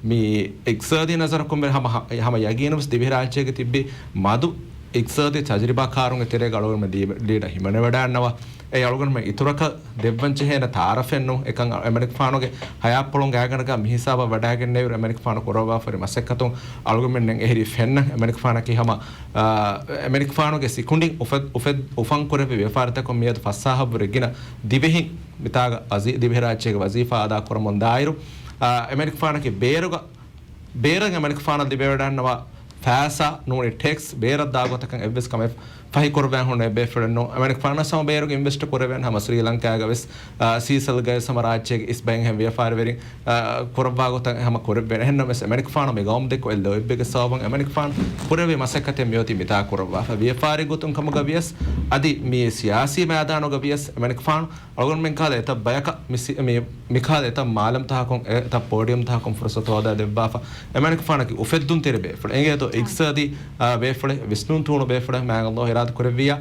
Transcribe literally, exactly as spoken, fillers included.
މި އިޤްތިޞާދީ ނަޒަރަކުން ވެ ހަމަ، ހަ-، ހަމަ ޔަގީނުވެސް ދިވެހިރާއްޖޭގެ ތިއްބި މަދު އިޤްތިޞާދީ ތަޖުރިބާ ކާރުންގެ ތެރޭގަ އަޅުގަނޑުމެން ލީ-، ލީޑަރ ހިމަނެވަޑައިގަންނަވާ. އެ އަޅުގަނޑުމެން އިތުރަކަށް ދެއްވަން ޖެހޭނެ ތައާރަފެއް ނޫން. އެކަން އެމަނިކުފާނުގެ ހަޔާތްޕުޅުން ގާތްގަނޑަކަށް މި ހިސާބަށް ވަޑައިގެންނެވިއިރު އެމަނިކުފާނު ކުރައްވާފައި މަސައްކަތުން އަޅުގަނޑުމެންނަށް އެހެރީ ފެންނަ. އެމަނިކުފާނަކީ ހަމަ، އާ، އެމަނިކުފާނުގެ ސިކުނޑިން އުފެ-، އުފެ-، އުފަން ކުރެއްވި ވިޔަފާރިތަކުން މިއަދު ފަސްސާހަށްވުރެ ގިނަ ދިވެހިން މިތާގަ ވަޒީ-، ދިވެހިރާއްޖޭގެ ވަޒީފާ އަދާ ކުރަމުން ދާއިރު، އާ، އެމަނިކުފާނަކީ ބޭރުގަ، ބޭރަށް އެމަނިކުފާނަށް ލިބިވަޑައިގަންނަވާ ފައިސާ ނޫނީ ޓެކްސް ބޭރަށް ދާ ގޮތަކަށް އެއްވެސް ކަމެއް ފަހި ކުރައްވައި ހުންނެވި ބޭފުޅެއް ނޫން. އެމަނިކުފާނަށް ހަމަ ބޭރުގަ އިންވެސްޓް ކުރެވެން ހަމަ ސްރީލަންކާގަވެސް، އާ، ސީސެލްގަވެސް ހަމަ ރާއްޖޭގެ އިސް ބައެއްހެން ވިޔަފާރިވެރިން، އާ، ކުރައްވާ ގޮތަށް ހަމަ ކުރެއްވޭނެ. އެހެންނަމަވެސް އެމަނިކުފާނު މި ގައުމު ދެއްކު އެއްލޯތްބެއްގެ ސަބަބުން އެމަނިކުފާނު ކުރެއްވި މަސައްކަތެއް މިއޮތީ މިތާ ކުރައްވާފަ. ވިޔަފާރި ގޮތުން ކަމުގަ ވިޔަސް އަދި މި ސިޔާސީ މައިދާނުގަ ވިޔަސް އެމަނިކުފާނު އަޅުގަނޑުމެން ކަހަލަ އެތައް ބަޔަކަށް މި ސި-، މި، މިކަހަލަ އެތައް މާލަމްތަކަކުން، އެތައް ޕޯޑިއަމްތަކަކުން ފުރުސަތު ހޯދާ ދެއްވާފަ. އެމަނިކުފާނަކީ އުފެއްދުންތެރި ބޭފުޅެއް. އެނގޭތޯ އިޤްތިޞާދީ، އާ، ބޭފުޅެއް، ވިސްނުން ތޫނު ބޭފުޅެއް މާތް ﷲ އިރާދަ ކުރެއްވިއްޔާ.